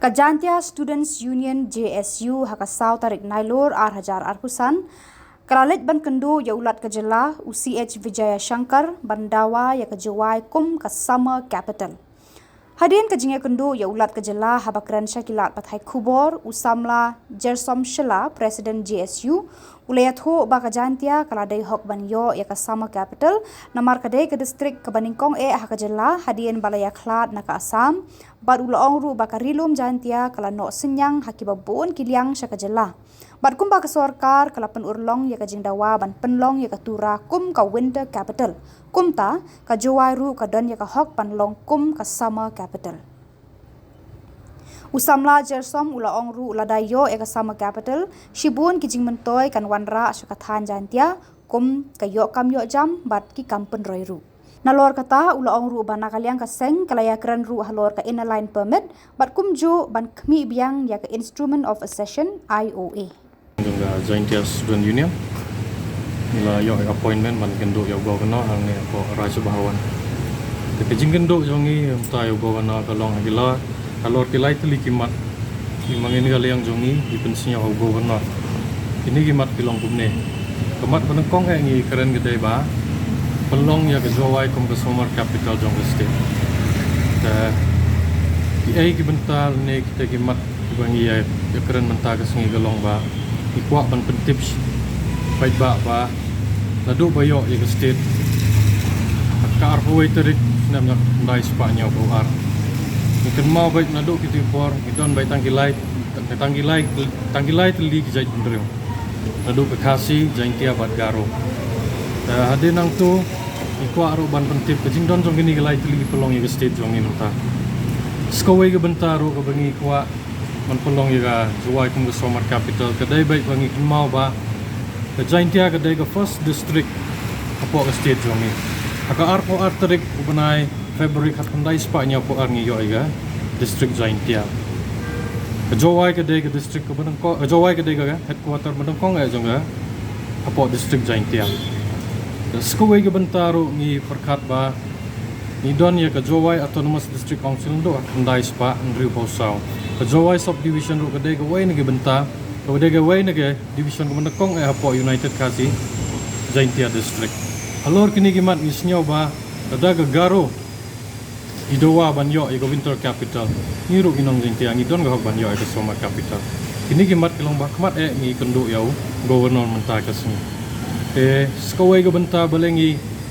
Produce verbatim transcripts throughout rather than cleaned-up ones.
Ka Jaintia Students Union, J S U, ha ka saw tarik Nailur ar hajar arphew san, ka la leit ban kynduh ïa u Lat ka jylla, u C H Vijayashankar, ban dawa ïa ka Jowai kum ka Summer Capital. Hadien ka jingïakynduh ïa u Lat ka jylla, haba kren sha ki lad pathai khubor, u samla Jersom Shylla, President J S U, u la ïathuh ba ka Jaintia ka la dei hok ban ïoh ïa ka Summer Capital, namar ka dei ka district kaba nyngkong eh ha ka jylla, hadien ba la ïakhlad na ka Assam, bad u la ong ruh ba ka Ri-lum Jaintia ka la noh synñiang ha kiba bun ki liang sha ka jylla. Bad kumba ka sorkar ka la pynurlong ïa ka jingdawa ban pynlong ïa ka Tura kum ka Winter Capital, kumta ka Jowai ruh ka don ïa ka hok ban long kum ka Summer Capital. U samla Jersom u la ong ruh, lada ïoh ïa ka Summer Capital, shibun ki jingmyntoi kan wanrah sha ka thaiñ Jaintia, kum ka ïoh kam ïoh jam bad ki kam pynroi ruh. Nalor kata, u la ong ruh ba na ka liang ka seng ka la ïakren ruh halor ka Inner Line Permit bad kumjuh ban khmih biang ïa ka Instrument of Accession, I O A. Jong ka Jaintia Student Union, ngi la ïoh appointment ban kynduh ïa u Governor hangne hapoh Raj Bhavan. Te ka jingkynduh jong ngi mynta ïa u Governor ka long ha ki la halor ki lai tylli ki mat. Ki ma ngi na ka liang jong ngi, ngi pynsngew ha u Governor. Kine ki mat ki long kumne. Ka mat ba nyngkong eh ngi kren ka dei ba pynlong ïa ka Jowai kum ka Summer Capital jong ka state. Te kiei ki bynta ne kita ki mat kiba ngi ïa, ïa kren mynta ka sngi ka long ba ngi kwah ban pyntip sha paidbah ba naduh ba ïoh ïa ka state, ka arphew wei tarik snem khyndai spah hynñiewphew ar. Ngi kynmaw beit naduh kito ki por ngi don beit tang ki lai, tang ki lai, tang ki lai tylli ki jaitbynriew. Naduh ka Khasi, Jaintia bad Garo. Eh, hadien nangto ngi kwah ruh ban pyntip ka jingdon jong kine ki lai tylli ki pynlong ïa ka state jong ngi mynta. Sa kawei ka bynta ruh kaba ngi kwah ban pynlong ïa ka Jowai kum ka Summer Capital ka dei beit ba ngi kynmaw ba ka Jaintia ka dei ka first district hapoh ka state jong ngi. Ha ka arphew ar tarik u bnai February khatkhyndai spah hynñiewphew ar ngi ïoh ïa ka District Jaintia. Ka Jowai ka dei ka district kaba nyngkong, ka Jowai ka dei ka headquarter ba nyngkong eh jong ka hapoh District Jaintia. Te sa kawei ka bynta ruh ngi pyrkhat ba ngi don ïa ka Jowai Autonomous District Council naduh khatkhyndai spah hynriewphew saw. Ka Jowai Subdivision ruh ka dei kawei na ki bynta, ka dei kawei na ka division kaba nyngkong eh hapoh United Khasi Jaintia District. Halor kine ki mat ngi sngew ba lada ka Garo i dawa ban ïoh ïa ka Winter Capital, ngi ruh ki nong Jaintia ngi don ka hok ban ïoh ïa ka Summer Capital. Kine ki mat ki long ba khmat eh ngi kynduh ïa u Governor mynta ka sngi. Te sa kawei ka bynta balei ngi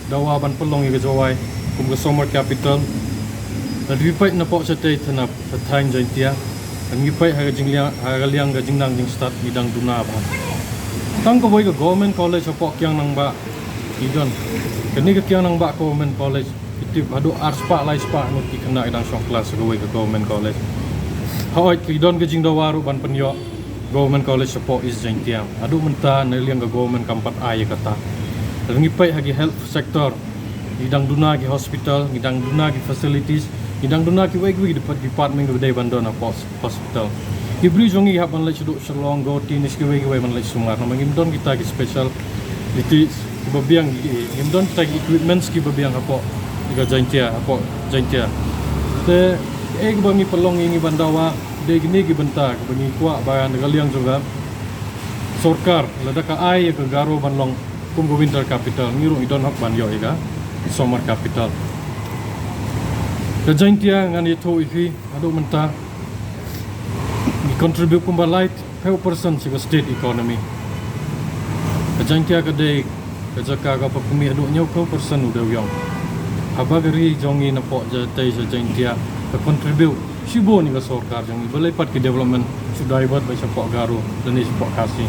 dawa ban pynlong ïa ka Jowai kum ka Summer Capital. Lada phi peit napoh shatei thanap sha thaiñ Jaintia, ngi peit ha ka jingliang, ha ka liang ka jingnang jingstad ngi dang duna bha. Tang kawei ka Government College hapoh Kiang Nangbah ngi don. Kane ka Kiang Nangbah Government College, phi tip haduh ar spah lai spah ngut ki khynnah ki dang shong klas ha kawei ka Government College. Hooid ki don ka jingdawa ruh ban pynïoh Government College hapoh East Jaintia. Haduh mynta na liang ka Government kam pat ai ïa kata. Lada ngi peit ha ki health sector, ngi dang duna ki hospital, ngi dang duna ki facilities, ngi dang duna kiwei kiwei ki dep-, department kiba dei ban don hapoh hospital. Ki briew jong ngi ki hap ban leit shaduh Shillong, Guwahati ne sha kiwei kiwei ban leit sumar namar ngim don kita ki special, kita kiba biang, ngim don kita ki equipments kiba biang hapoh ïa ka Jaintia, hapoh Jaintia. Te ei kaba ngi pynlong ïa ngi ban dawa dei kine ki bynta kaba ngi kwah ba na ka liang jong ka sorkar lada ka ai ïa ka Garo ban long kum ka Winter Capital, ngi ruh ngi don hok ban ïoh ïa ka Summer Capital. Ka Jaintia ngan ïathuh ïa phi, haduh mynta ngi contribute kumba laiphew percent sha ka state economy. Ka Jaintia ka dei ka jaka kaba khmih haduh hynñiewphew percent u dewïong. Haba ka ri jong ngi napoh shatei sha Jaintia ka contribute shibun ïa ka sorkar jong ngi, balei pat ki development shu divert beit shapoh Garo lane shapoh Khasi.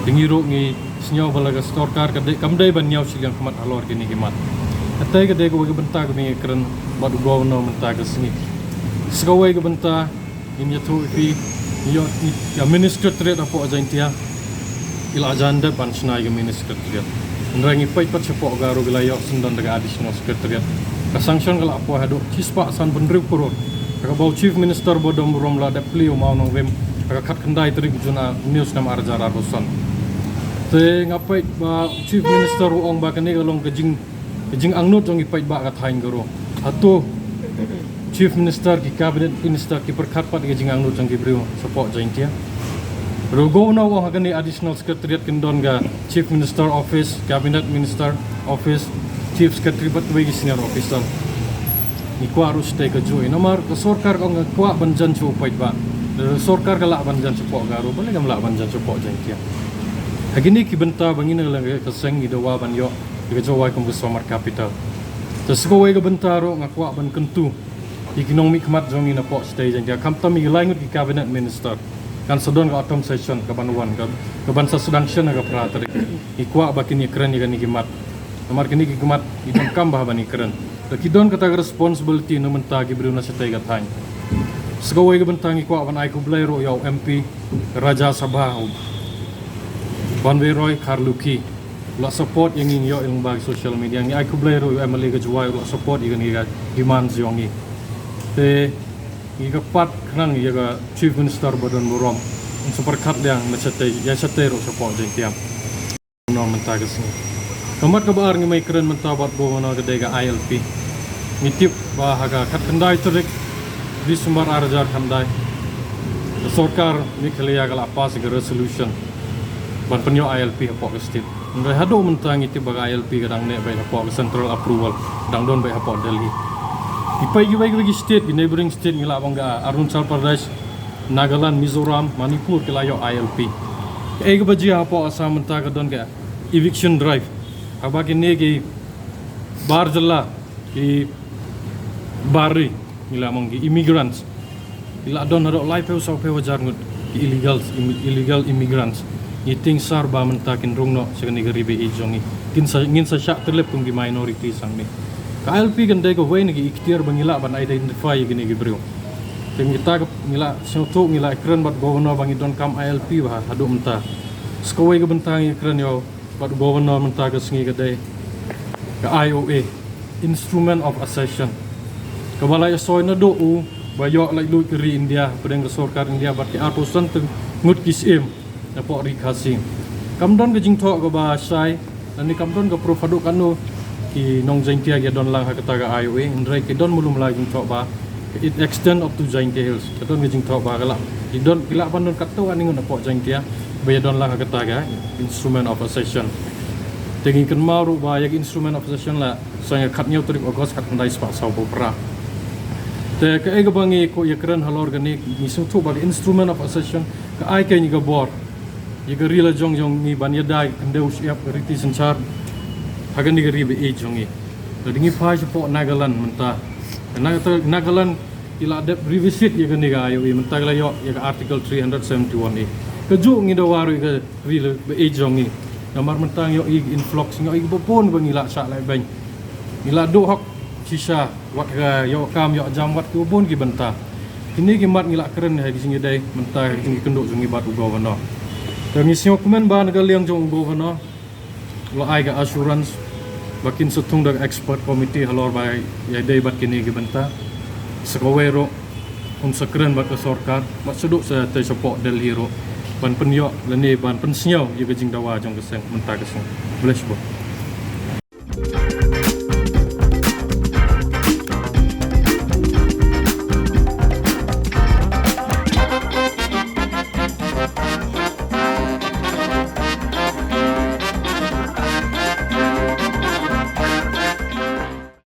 Te ngi ruh ngi sngew ba la ka sorkar ka dei, kam dei ban ñiew shiliang khmat halor kine ki mat. Katei ka dei kawei ka bynta kaba ngi kren bad u Governor mynta ka sngi. Sa kawei ka bynta ngin ïathuh ïa phi, ïa, ïa Mini Secretariat hapoh Jaintia. I la jan dep ban shna ïa ka Mini Secretariat. Hynrei ngi peit pat shapoh Garo ki la ïoh syndon da ka Additional Secretariat. Ka sanction ka la poi haduh shispah sanphew hynriew klur. Kaba u Chief Minister ba don burom la dep plie, u Mawnongrim, ha ka khatkhyndai tarik u Jun, ah, u snem ar hajar arphew san. Te nga peit ba u Chief Minister u ong ba kane ka long ka jing, ka jingangnud jong ngi paidbah ka thaiñ Garo. Hato u Chief Minister, ki Cabinet Minister ki pyrkhat pat ïa ka jingangnud jong ki briew shapoh Jaintia. Ruh u Governor u ong ha kane Additional Secretariat kin don ka Chief Minister Office, Cabinet Minister Office, Chief Secretary bad kiwei ki senior officer. Ngi kwah ruh shatei kajuh, namar ka sorkar ka ong ka kwah ban jan sha u paidbah. Ka sorkar ka lah ban jan shapoh Garo, balei kam lah ban jan shapoh Jaintia? Ha kine ki bynta ba ngi na ka liang ka seng ngi dawa ban ïoh ïa ka Jowai kum ka Summer Capital. Te sa kawei ka bynta ruh nga kwah ban kyntu ïa ki nongmihkhmat jong ngi napoh shatei Jaintia, khamtam ïa ki lai ngut ki Cabinet Minister. Kan sa don ka autumn session kaban wan, ka, kaban sa sdang shen ha ka phra tarik. Ngi kwah ba kin ïakren ïa kane ki mat. Namar kine ki mat ki donkam bha ban ïakren. Te ki don kata ka responsibility na ka bynta ki briew na shatei ka thaiñ. Sa kawei ka bynta ngi kwah ban ai khublei ruh ïa u M P Rajya Sabha, u Banwe Roy Kharlukhi. La support ïa ngi, ngi ïoh ïa u lyngba ki social media. Ngi ai khublei ruh ïa u M L A ka Jowai ruh la support ïa kane ka demand jong ngi. Te ngi kyrpad khnang ïa ka Chief Minister ba don burom un sa pyrkhat liang na shatei, ïa shatei ruh shapoh Jaintia. Nong mynta ka sngi. Ka mat kaba ar ngi mei kren mynta bad u Governor ka dei ka I L P. Ngi tip ba ha ka khatkhyndai tarik December ar hajar khyndai, ka sorkar Meghalaya ka la pass ïa ka resolution ban pynïoh I L P hapoh ka state. Hynrei haduh mynta ngi tip ba ka I L P ka dang neh beit hapoh ka central approval, dang don beit hapoh Delhi. Ngi peit kiwei kiwei ki state, ki neighbouring state, ngi lah ban ong ka Arunachal Pradesh, Nagaland, Mizoram, Manipur ki la ïoh I L P. Kaei kaba jia hapoh Assam mynta ka don ka eviction drive. Haba kine ki bar jylla, ki bar ri, ngi lah ban ong ki immigrants, ki la don haduh laiphew sawphew hajar ngut ki illegal, illegal immigrants. Ngi tieng sar ba mynta kin rung noh sha kane ka ri ba ïeit jong ngi. Kin sa, ngin sa shah tyllep kum ki minority hangne. Ka I L P kan dei kawei na ki ikhtiar ba ngi lah ban identify ïa kine ki briew. Te ngi ta ka, ngi la sngewthuh, ngi la kren bad u Governor ba ngi donkam I L P bha haduh mynta. Sa kawei ka bynta ngi kren ïa u bad u Governor mynta ka sngi ka dei ka I O A, Instrument of Accession, kaba la ïasoi naduh u ba ïoh laitluid ka ri India hapdeng ka sorkar India bad ki arphew san ngut ki syiem napoh ri Khasi. Kam don ka jingthoh kaba shai, lane kam don ka proof haduh katno ki nong Jaintia ki ïadon lang ha kata ka I O A, hynrei ki don malu mala jingthoh ba it extend up to Jaintia Hills. Ka don ka jingthoh ba ka lah, ki don, ki lah ban don katto katne ngut napoh Jaintia ba ïadon lang ha kata ka Instrument of Accession. Te ngi kynmaw ruh ba ïa ka Instrument of Accession la sdang ïa ka khathynñiew tarik August khatkhyndai spah sawphew phra. Te kaei kaba ngi kwah ïakren halor kane, ngi sngewthuh ba ka Instrument of Accession ka ai kane ka bor ïa ka ri la jong jong ngi ban ïada ïa ka khyndew shyiap ka riti synshar ha kane ka ri ba ïeit jong ngi. Lada ngi phai shapoh Nagaland mynta, Naga-, Nagaland ki la dep revisit ïa kane ka I O A, mynta ki la ïoh ïa ka Article three hundred seventy-one A. Kajuh ngi dawa ruh ïa ka ri la ba ïeit jong ngi. Namar mynta ngi ïoh ïa ka influx, ngi ïoh ïa kiba bun ba ngi la shah lehbeiñ. Ngi la duh hok shisha, wat ka ïoh kam ïoh jam, wat kiba bun ki bynta. Kine ki mat ngi la kren ha ki jingïadei mynta ha ki jingïakynduh jong ngi bad u Governor. Te ngi sngewkmen ba na ka liang jong u Governor u la ai ka assurance ba kin sa thung da ka expert committee halor ba ïadei bad kine ki bynta. Sa kawei ruh un sa kren bad ka sorkar, bad shaduh sa tei shapoh Delhi ruh ban pynïoh lane ban pynsngew ïa ka jingdawa jong ka seng mynta ka sngi. Khublei shibun.